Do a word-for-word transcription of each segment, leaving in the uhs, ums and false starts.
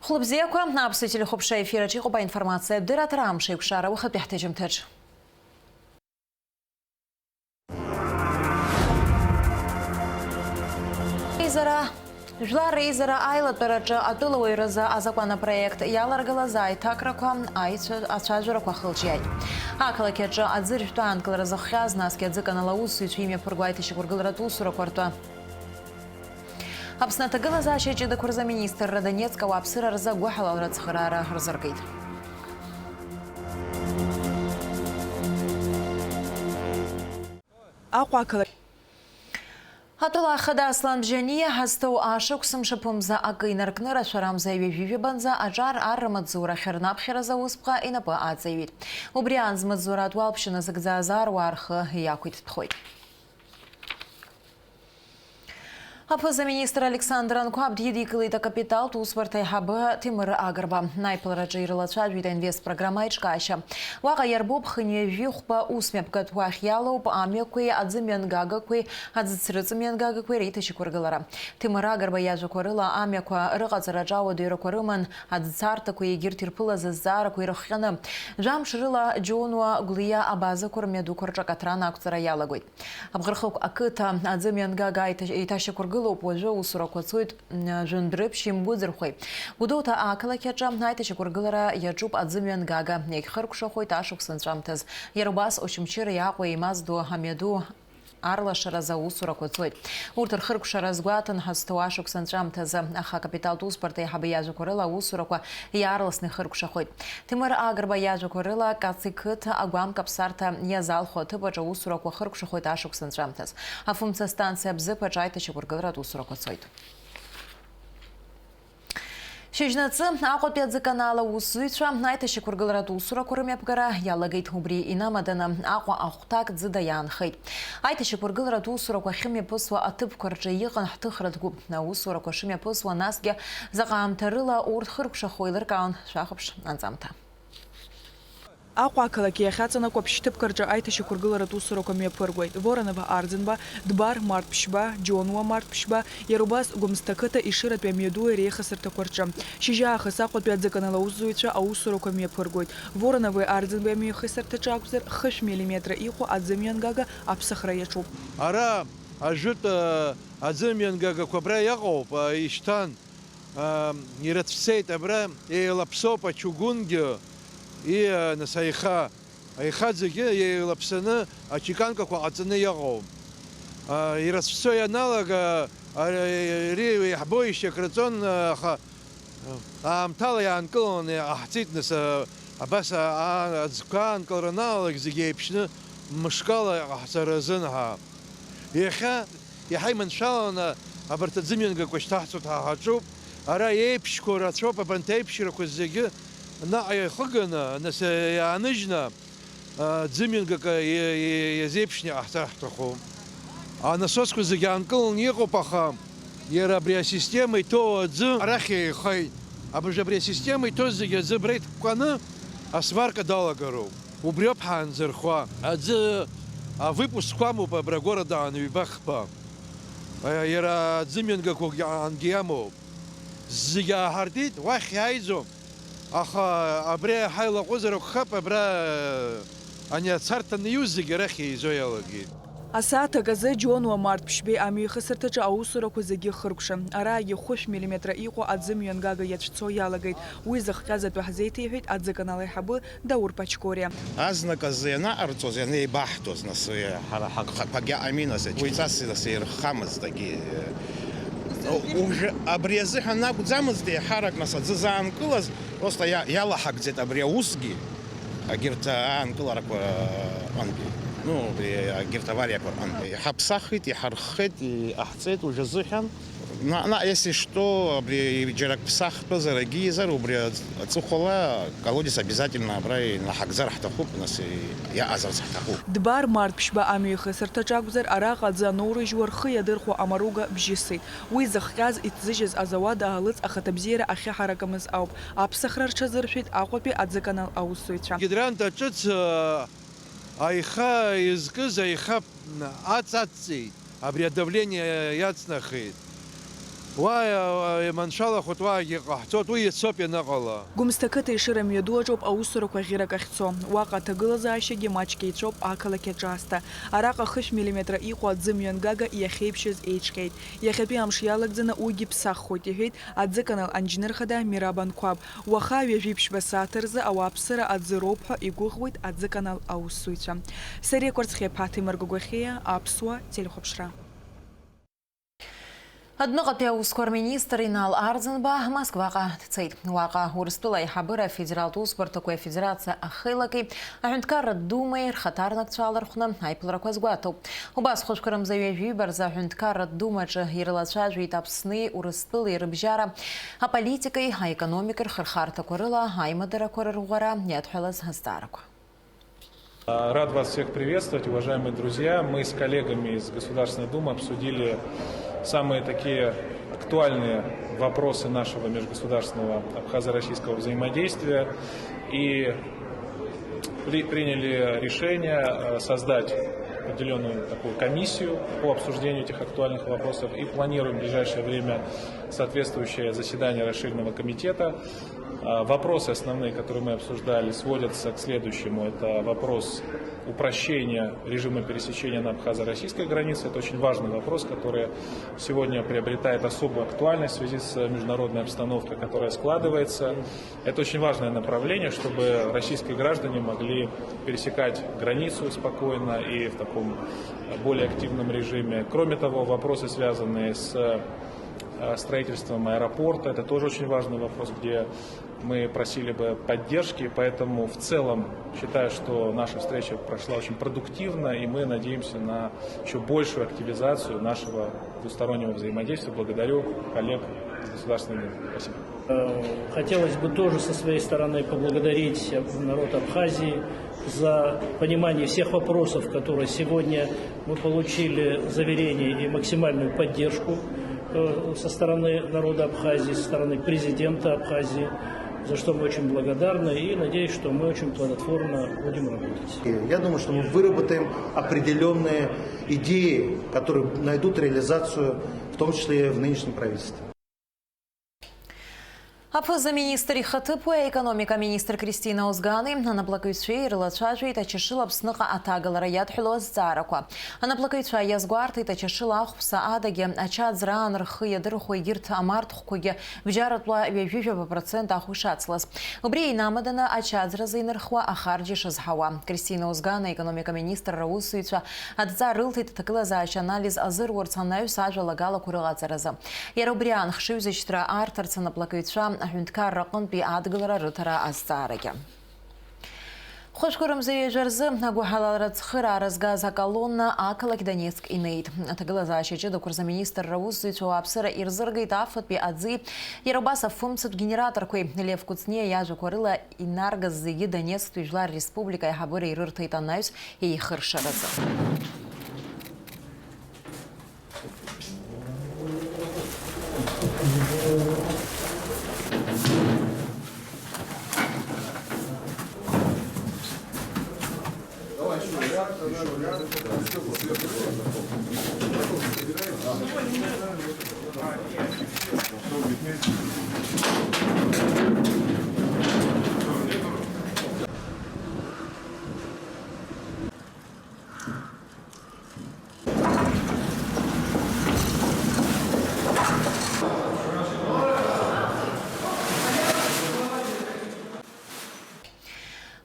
Хәлыбзиақәа, аԥсуа телехәаԥшра ефир аҿы иҟоуп аинформациатә дырраҭара Амш еиқәшара уахатәи ҳҭыжьымҭаҿ. Еизара, Жәлар реизара аилатәараҿы атәылауаҩразы азакәанопроект иаларгылаз аиҭакрақәа, аицәа-, ацәажәарақәа ахылҿиааит. Ақалақь аҿы аӡыржәтә аанкылара зыхҟьаз, насгьы аӡыканал аусзуҩцәа имҩаԥырго аиҭашьақәыргыларатә усурақәа ртәы. Аԥсны аҭагылазаашьа ҷыдақәа рзы аминистрра Донецк ауааԥсыра рзы агәыҳалалра ацхыраара рзыркит. Аҟәа ақалақь. Атәыла ахада Аслан Бжьаниа ҳазҭоу ашықәс мшаԥымза акы инаркны, рашәарамза ҩажәи жәабанӡа аҿар арра маҵзура ахьырнаԥхьаразы аусԥҟа инапы аҵаҩит. Убри аан змаҵзуратә уалԥшьа назыгӡаз аруаа рхы иақәиҭтәхоит. Аԥыза-министр Александр Анқәаб дидикылеит акапиталтә усбарҭа аиҳабы Ҭемыр Агрба. Аиԥылараҿы ирылацәажәеит аинвест программа аиҿкаашьа. Уаҟа иарбоуп хынҩажәи хәба усмҩаԥгатә уахь иалоуп амҩақәеи аӡымҩангагақәеи аӡыцрыҵымҩангагақәеи реиҭашьақәыргылара. Ҭемыр Агрба иажәақәа рыла, амҩақәа рыҟаҵараҿы ауадаҩрақәа рыман, аӡцарҭақәеи егьырҭ ирԥылаз азҵаарақәа ирыхҟьаны. Жәамш рыла Џьонуа, Гәлиа абазақәа рмҩадуқәа рҿы акаҭран ақәҵара иалагоит. Абӷархықә ақыҭа аӡымҩангага еиҭа-, еиҭашьақәыргылоуп, уажәы аусурақәа цоит, м, жәындәрыԥшь имгәыӡырхәеи. Гәдоуҭа ақалақь аҿы аиҭашьақәыргылара иаҿуп аӡымҩангага, иагьхыркәшахоит ашықәс анҵәамҭаз. Иара убас Очамчыреи Аҟәеи имаздо амҩаду арлашаразы аусурақәа цоит. Урҭ рхыркәшара азгәаҭан ҳазҭоу ашықәс анҵәамҭазы, аха акапиталтә усбарҭа аиҳабы иажәақәа рыла аусурақәа иаарласны ихыркәшахоит. Ҭемыр Агрба иажәақәа рыла, Каци қыҭа агәам каԥсарҭа иазалху аҭыԥ аҿы аусурақәа хыркәшахоит ашықәс анҵәамҭаз. Афымца астанциа Бзыԥ аҿы аиҭашьақәыргыларатә усурақәа цоит. Шьыжьнацы Аҟәатәи аӡыканал аусзуҩцәа аиҭашьақәыргыларатә усурақәа рымҩаԥгара иалагеит. Убри инамаданы Аҟәа ахәҭак ӡыда иаанхеит. Аиҭашьақәыргыларатә усурақәа ахьымҩаԥысуа аҭыԥқәа рҿы иҟан ҳҭыхратә гәыԥ. Аусурақәа шымҩаԥысуа насгьы заҟа аамҭа рыла урҭ хыркәшахо еилыркаауан, шәахәаԥш анҵамҭа. Аҟәа ақалақь иахьаҵанакуа ԥшьҭыԥқәа рҿы аиҭашьақәыргыларатә усурақәа мҩаԥыргоит. Воронова Арӡынба, Дбар март ԥшьба, Џьонуа март ԥшьба, иара убас Гәымсҭа қыҭа Ешыратәи амҩаду реихасырҭақәа рҿы. Шьыжьаахыс Аҟәатәи аӡыканал аусзуҩцәа аусурақәа мҩаԥыргоит. Воронови Арӡынбеи амҩахысырҭаҿы акәзар, хышә миллиметра иҟоу аӡымҩангага аԥсахра иаҿуп. Ара ажәытә, а, аӡымҩангагақәа абра иҟоуп, а, ишьҭан. Ам, ирыцәцеит абра, еилаԥсоуп ачугунгьы, и, а, нас аиха, аиха зегьы еилаԥсаны ачеканкақәа ҟаҵаны иҟоуп. А, ирыцәцо ианалага, а, ари еиҳабу ишьақәырҵон, а, аха, а, аамҭала иаанкыланы иҟаҳҵеит, нас, а, абас, а, а, аӡқәа аанкылара анаалак зегьы еиԥшны мышкала иҟаҳҵаразын ҳәа. Иахьа иаҳа иманшәаланы абарҭ аӡымҩангақәа шьҭаҳҵоит ҳәа ҳаҿуп. Ара еиԥшқәоу рацәоуп, абанҭ аиԥшьрақәа зегьы наҟ иахыганы, нас иааныжьны, аӡымҩангак иа-, иа-, иазеиԥшны иҟаҳҵар ҳҭахуп. Анасосқәа зегьы аанкыланы иҟоуп, аха иара абри асистема иҭоу аӡы арахь еихеит. Абыржә абри асистема иҭоу зегьы аӡы абра иҭкәкәаны асварка далагароуп. Убриоуп ҳаанзырхуа. Аӡы авыпускқәа амоуп абра агәарадаан ҩба-хԥа. Иара аӡымҩангақәагьы аангьы иамоуп. Зегьы ааҳартит, уахь иааиӡом. Аха абри аиҳа илаҟәызар акәхап, абра, ани ацарҭа анаиу зегьы арахь еизо иалагеит. Асааҭ аказы Џьонуа март ԥшьбеи амҩахысырҭаҿы аусурақәа зегьы хыркәшан. Араагьы хәышә миллиметра иҟоу аӡымҩангага иацәцо иалагеит. Уи зыхҟьаз атәы ҳзеиҭеиҳәеит аӡыканал аиҳабы Даур Пачкориа. Азныказы ианаҟарҵоз, ианеибаҳҭоз, нас, уи ҳара ҳагхақәагьы аҟами, нас, уи ҵас, нас, ирххамызт, агьи, уже абри азыҳәан акәӡамызт, еиҳарак, нас, аӡы заанкылаз, просто иа-, иалаҳагӡеит абри аусгьы, агьырҭ аанкыларақәа рҟынтәи, ну, абри агьырҭ авариақәа рҟынтәи. Иҳаԥсахит, иҳарххеит, иҟаҳҵеит, уже азыҳәан. Наҟ-наҟ, если что, абри џьара ак ԥсахтәызар, агьизар, убри аҵ-, аҵыхәала колодец обязательно абра инаҳагӡар ҳҭахуп, нас, и-, иаҟазарц ҳҭахуп. Дбар март ԥшьба амҩахысырҭаҿы акәзар, араҟа аӡы аноурыжьуа рхы иадырхәо амаруга бжьысит. Уи зыхҟьаз, иҭзыжьыз азауад аалыҵ ахаҭабзиара ахьаҳаракымыз ауп. Аԥсахра рҽазыршәеит Аҟәатәи аӡыканал аусзуҩцәа. Гидрант аҿыц, а, аиха изкыз аиха аҵ-, аҵҵеит. Абри адавление иацнахеит. Уа, уа, иманшәалахоит, уаагьы иҟаҳҵоит, уи иацоуп ианыҟала. Гәымсҭа қыҭа Ешыра мҩаду аҿоуп аусурақәа ӷьырак ахьцо. Уаҟа аҭагылазаашьагьы маҷк еицәоуп ақалақь аҿаасҭа. Араҟа хышә миллиметра иҟоу аӡы мҩангага иахьеиԥшьыз еиҿҟьеит. Иахьатәи амш иалагӡаны уигьы ԥсаххоит, иҳәеит аӡыканал анџьныр хада Мираб Анқәаб. Уаха ҩажәи ԥшьба сааҭ рзы ауааԥсыра аӡы роуп ҳәа игәыӷуеит аӡыканал аусзуҩцәа. Сариа Кәарцхиа, Ԥаҭи Маргәагәахьиа, Аԥсуа телехәаԥшра. Адәныҟатәи аусқәа рминистр Инал Арӡынба Москваҟа дцеит. Уаҟа Урыстәыла аиҳабыра афедералтә усбарҭақәеи афедерациа ахеилаки аҳәынҭқарратә думеи рхаҭарнакцәа алархәны аиԥыларақәа азгәаҭоуп. Убас хәышәқәа рымза ҩажәи ҩба рзы аҳәынҭқарратә думаҿы ирылацәажәеит Аԥсни Урыстәылеи рыбжьара аполитикеи аекономикеи рхырхарҭақәа рыла аимадарақәа рырӷәӷәара иадҳәалаз азҵаарақәа. Рад вас всех приветствовать, уважаемые друзья. Мы с коллегами из Государственной Думы обсудили самые такие актуальные вопросы нашего межгосударственного абхазо-российского взаимодействия и при- приняли решение э, создать определенную такую комиссию по обсуждению этих актуальных вопросов и планируем в ближайшее время соответствующее заседание расширенного комитета. А, вопросы основные, которые мы обсуждали, сводятся к следующему. Это вопрос упрощения режима пересечения на абхазо-российской границе. Это очень важный вопрос, который сегодня приобретает особую актуальность в связи с международной обстановкой, которая складывается. Это очень важное направление, чтобы российские граждане могли пересекать границу спокойно и в таком более активном режиме. Кроме того, вопросы, связанные с э, строительством аэропорта, это тоже очень важный вопрос, где мы просили бы поддержки, поэтому в целом считаю, что наша встреча прошла очень продуктивно, и мы надеемся на еще большую активизацию нашего двустороннего взаимодействия. Благодарю коллег из Государственной Думы. Спасибо. Э, Хотелось бы тоже со своей стороны поблагодарить народ Абхазии за понимание всех вопросов, которые сегодня мы получили заверение и максимальную поддержку э, со стороны народа Абхазии, со стороны президента Абхазии, за что мы очень благодарны и надеюсь, что мы очень плодотворно будем работать. Я думаю, что мы выработаем определенные идеи, которые найдут реализацию, в том числе и в нынешнем правительстве. Аԥыза-министр ихаҭыԥуаҩ аекономика аминистр Кристина Озгани анаплакыҩцәеи ирылацәажәеит Ачашыла Аԥсныҟа аҭагалара иадҳәалоу азҵаарақәа. Анаплакыҩцәа иазгәарҭеит Ачашыла ахәԥса адагьы ачаӡра аан рхы иадырхәо егьырҭ амарҭхәқәагьы бжьаратәла ҩажәи жәаба процент ахә ишацлаз. Убри инамаданы ачаӡразы инырхуа ахарџь ишазҳауа. Кристина Озгани аекономика аминистрра аусзуҩцәа адҵа рылҭеит аҭагылазаашьа анализ азыруарц анаҩс ажәалагалақәа рыҟаҵаразы. Иара убри аан хшыҩзышьҭра арҭарц анаплакыҩцәа аҳәынҭқарра аҟынтәи адгылара рыҭара азҵаарагьы. Хәажәқәа рымза ҩажәа рзы агәаҳалалра цхыраара згаз аколонна ақалақь Донецк инеит. Аҭагылазаашьа ҷыдақәа рзы аминистрра аусзуҩцәа ауааԥсыра ирзыргеит афатәи аӡи, иара убас афымцатә генераторқәеи. Лев Кәыҵниа иажәақәа рыла, инаргаз зегьы Донецктәи Жәлар Республика аиҳабыра ирырҭеит анаҩс еихыршаразы.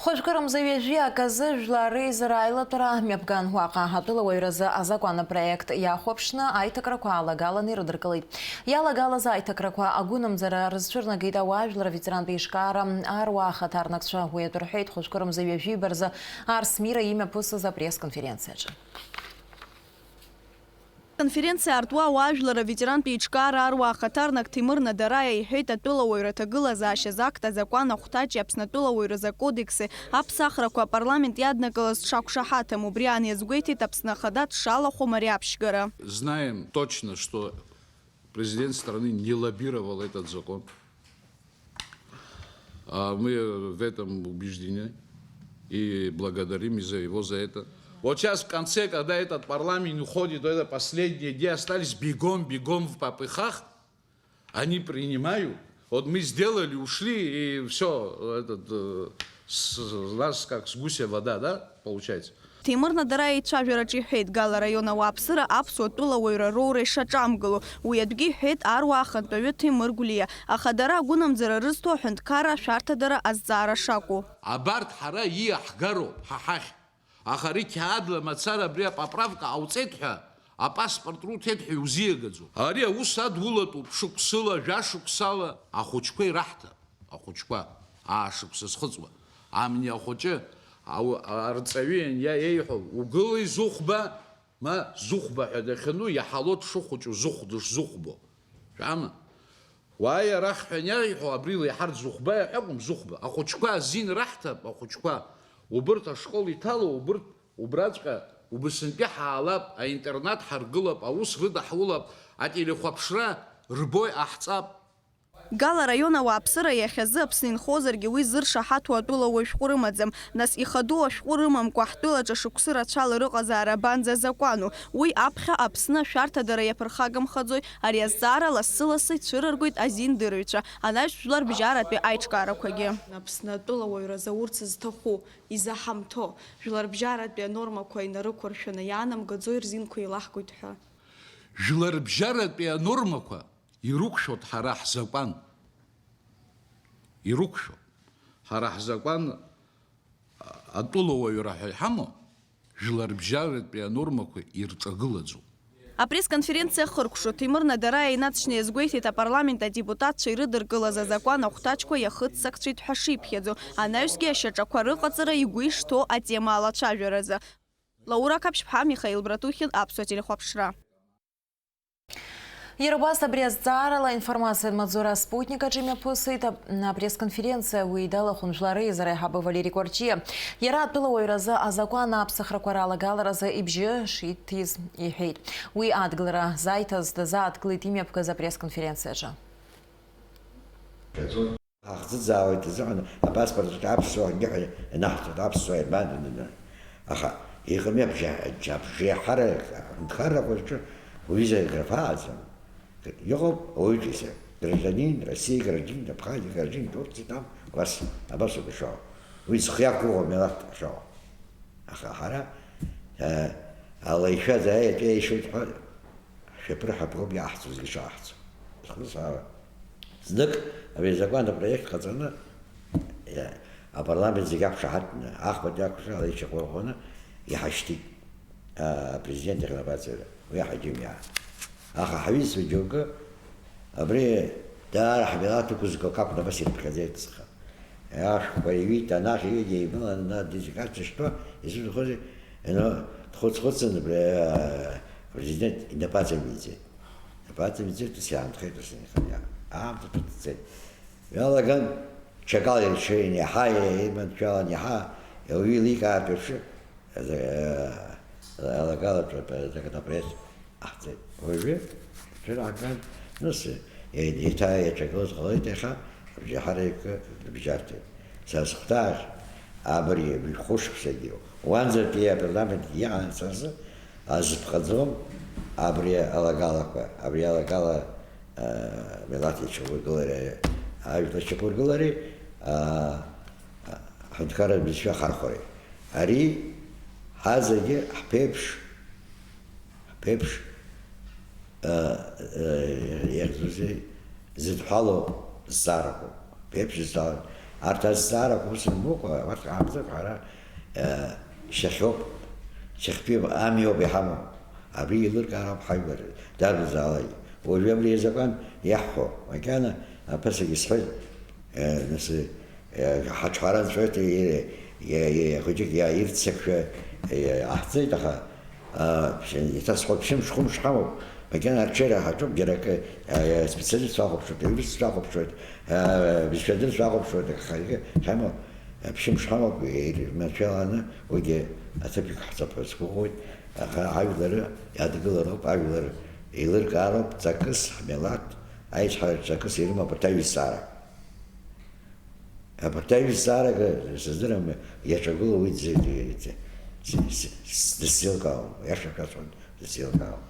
Хәажәкырамза ҩажәи аказы жәлар реизара аилатәара мҩаԥган уаҟа. Атәылауаҩразы азакәан апроект иахәаԥшны аиҭакрақәа алагаланы ирыдыркылеит. Иалагалаз аиҭакрақәа агәынамӡара рызцәырнагеит ауаажәлар аветерантә еиҿкаара аруаа ахаҭарнакцәа. Уи атәы рҳәеит хәажәкырамза ҩажәи ҩба рзы Арс Мира имҩаԥысыз апресс-конференциаҿы. Конференциа аартуа ауаажәлар аветерантә еиҿкаара аруаа ахаҭарнак Ҭемыр Надараиа иҳәеит, атәылауаҩра аҭагылазаашьаз акт, азакәан ахәҭаҷи Аԥсны атәылауаҩразы акодекси аԥсахрақәа апарламент иаднакылаз дшақәшаҳаҭым. Убри аан иазгәеиҭеит Аԥсны Ахада дшалахәым ари аԥшьгара. Знаем точно, что президент страны не лоббировал этот закон. А мы в этом убеждены и благодарим за его за это. Вот сейчас в конце, когда этот парламент уходит, вот это последние дни остались, бегом, бегом в попыхах, Они принимают. Вот мы сделали, ушли, и все, этот, э, с- нас как с гуся вода, да, получается? Ҭемыр Надараиа ицәажәараҿы иҳәеит, Гала араион ауааԥсыра аԥсуа тәылауаҩра роура ишаҿамгыло. Уи атәгьы иҳәеит аруаа ахантәаҩы Ҭемыр Гәлиа, аха дара агәынамӡара рызҭо аҳәынҭқарра ашәарҭадара азҵаара шакәу. Абарҭ ҳара ииаҳгароуп ҳа ҳахь. Аха ари қьаадла мацара абри апоправка ҟауҵеит ҳәа, апаспорт руҭеит ҳәа иузиагаӡом. Ари аус адулатәуп шықәсыла, жәашықәсала, ахәыҷқәа ираҳҭап, ахәыҷқәа, аа шықәса зхыҵуа. Амни ахәыҷы, ау- арҵаҩы ианиа-, иеиҳәо, угылеи Зыхәба, ма Зыхәба ҳәа дахьану, иаҳало дшыхәыҷу, зыхә-, дышзыхәбо. Шәаама? Уааи арахь ҳәа ианиаиҳәо, абри леиҳарц Зыхәба иаҳәа акәым, Зыхәба. Ахәыҷқәа азин раҳҭап, ахәыҷқәа. Убырҭ ашкол иҭало, убырҭ убраҵәҟьа убысынтәи ҳаалап, аинтернат ҳаргылап, аус рыдаҳулап, ателехәаԥшра рбои ҟаҳҵап. Гала араион ауааԥсыра иахьазы Аԥсны инхозаргьы уи зыршаҳаҭу атәылауаҩ шәҟәы рымаӡам. Нас ихадоу ашәҟәы рымамкәа ҳтәылаҿы шықәсы рацәала рыҟазаара абанӡа азакәану? Уи аԥхьа Аԥсны ашәарҭадара иаԥырхагамхаӡои? Ари азҵаара лассы-лассы ицәырыргоит азиндырҩцәа, анаҩс жәларбжьаратәи аиҿкаарақәагьы. Аԥсны атәылауаҩра заурц зҭаху, изаҳамҭо, жәларбжьаратәи анормақәа инарықәыршәаны иаанамгаӡои рзинқәа еилаҳкуеит ҳәа? Жәларбжьаратәи анормақәа ирықәшәоит ҳара ҳзакәан. Ирықәшәоит. Ҳара ҳзакәан, а, атәылауаҩра ҳәа иҳамоу, жәларбжьаратәи анормақәа ирҿагылаӡом. Апресс-конференциа ахыркәшо, Ҭемыр Надараиа инаҵшьны иазгәеиҭеит апарламент адепутатцәа ирыдыркылаз азакәан ахәҭаҷқәа иахыццакцәеит ҳәа шиԥхьаӡо, анаҩсгьы ашьаҿақәа рыҟаҵара игәы ишҭоу атема алацәажәаразы. Лаура Қаԥшьԥҳа, Михаил Братухин, Аԥсуа телехәаԥшра. Иара убас абри азҵаарала информациатә маҵзура Спутник аҿы имҩаԥысит апресс-конференциа. Уи далахәын Жәлар Реизара аиҳабы Валери Кәарҷиа. Иара атәылауаҩразы азакәан аԥсахрақәа ралагаларазы ибжьы шиҭиз иҳәеит. Уи адгылара зааиҭаз дазааҭгылеит имҩаԥгаз апресс-конференциаҿы. Ҳахӡыӡаауеит азыҳәан апаспорт аҿы аԥсуа ҳәа ианаҳҵоит, аԥсуа иабанӡананы. Аха иҟами абжа-, абжеиҳарак аҳәынҭқаррақәа рҿы уҩыза графа аӡам. Иҟоуп ауаҩытәыҩса, гражданин, России гражданин, Абхазии гражданин, Турции там, убас, абас ауп ишыҟоу. Уи зхы иақәгәыӷуа милаҭ ҳшыҟоу. Аха ҳара, э, ала ишәаз, аеҵәа ишәоит ҳәа, шәаԥырҳа бгоуп иаҳҵо зегьы шаҳҵо. Ихлысаауа. Знык абри азакәан апроект ҟаҵаны, иа-, апарламент зегьы ақәшаҳаҭны, ахԥатәи ақәшаҳаҭ ишьақәырӷәӷәаны иҳашьҭит, а, апрезидент иахь напаҵаҩра, уи ҳаџьымиаа. Аха ҳаҩызцәа џьоукы абри даара ҳмилаҭ ықәызго акакәны абас ирыԥхьаӡеит схы. Ашәҟәқәа иҩит, анахь ҩыџьа еимыланы, нас дезикациа шьҭуа, изуҭахузеи? Ено, дхәыц-хәыцын, абри, а, апрезидент инапы аҵамиҵеит. Инапы аҵамиҵеит, ус иаанхеит, ус инхеит. Аамҭа ԥыҭ цеит. Иалаган, ҽакала ирҽеин, иаҳа еиманшәалан, иаҳа ауаҩы еиликаартә еиԥш, алагалатәи азаконопрект ҟаҳҵеит. Уажәы цәырааган, нас, еиҭа иаҿагылаз ҟалеит, иаха абжьаҳараҩык дыбжьарҭеит. Са сыхәҭаахь абри ҩ-хәышықәсагьы уанӡатәи апарламент иҟанаҵаз азы азыԥҟаӡом абри алагалақәа, абри алагала, а, милаҭ иҽаургылареи ажәлар иҽаургылареи, а, ҳҳәынҭқарратә бызшәа ахархәареи. Ари ҳазегьы ҳԥеиԥш, ҳԥеиԥш, а, а, иахьӡузеи, зыдҳәалоу зҵаарақәоуп. Ҳԥеиԥш зҵаара. Арҭ азҵаарақәа ус рымбыкәа, абарҭ ҟаҳамҵакәа ҳара, а, шьахьоуп, шьахьтәи амҩоуп иҳамоу. Абри еилыркаароуп ҳажәлар, дарбанзаалакгьы. Уажәы абри азакәан иаҳҳәо, макьана аԥасагьы сҳәеит, э, нас, э, ҳаҽҳәара нҵәоит, э, э, э, хәыҷык иа-, ирццакшәа, э, ҟаҳҵеит, аха, а, ԥшь-, еиҭасҳәоит, ԥшьымш-хәымш ҳамоуп, макьана арҽеира ҳаҿуп, џьара акы, э, специалист шәахәаԥшуеит, аиурст шәахәаԥшуеит, э, бызшәадыр шәахәаԥшуеит, аха егьи ҳамоуп, э, ԥшьымш ҳамоуп, ирманшәаланы уигьы аҭыԥ иқәҳҵап ҳәа сгәыӷуеит, аха ажәлар иадгылароуп, ажәлар еилыркаароуп, ҵакыс ҳмилаҭ аизҳараҿы ҵакыс ирымоуп абарҭ аҩызцаарақәа. Абарҭ аҩызцаарақәа сыздырам, иаҿагылоу уи дзы-, дзы-, дзы-, дысзеилкаауам, иаша шәасҳәоит, дысзеилкаауам.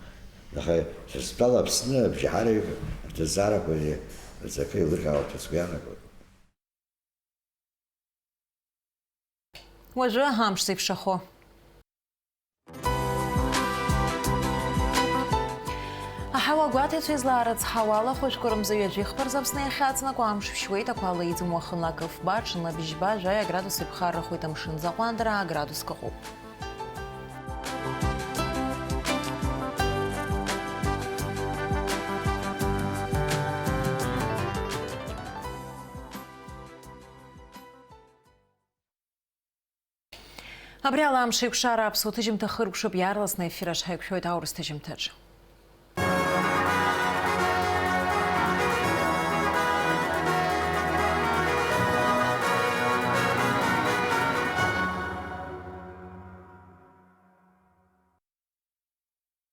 Аха, сызтәала, Аԥсны абжьаҳараҩык аҭаҵарақәа рзы аҵакы еилыркаауа ҳәа сгәы иаанагоит. Уажәы амш зеиԥшрахо. Аҳауа гәаҭаҩцәа излаарыцҳауа ала, хәажәқәа рымза ҩажәихԥа рзы Аԥсны иахьаҵанакуа амш шәшьуеит, ақәа леиӡом, уахынла акы фба, ҽынла бжьба, жәаҩа градус иԥхаррахоит, амшын аӡы аҟәандара аградус каҟәуп. Абри ала амш еиқәшара аԥсуа ҭыжьымҭа хыркәшоуп, иаарласны аефир аҿы ҳаиқәшәоит аурыс ҭыжьымҭаҿ.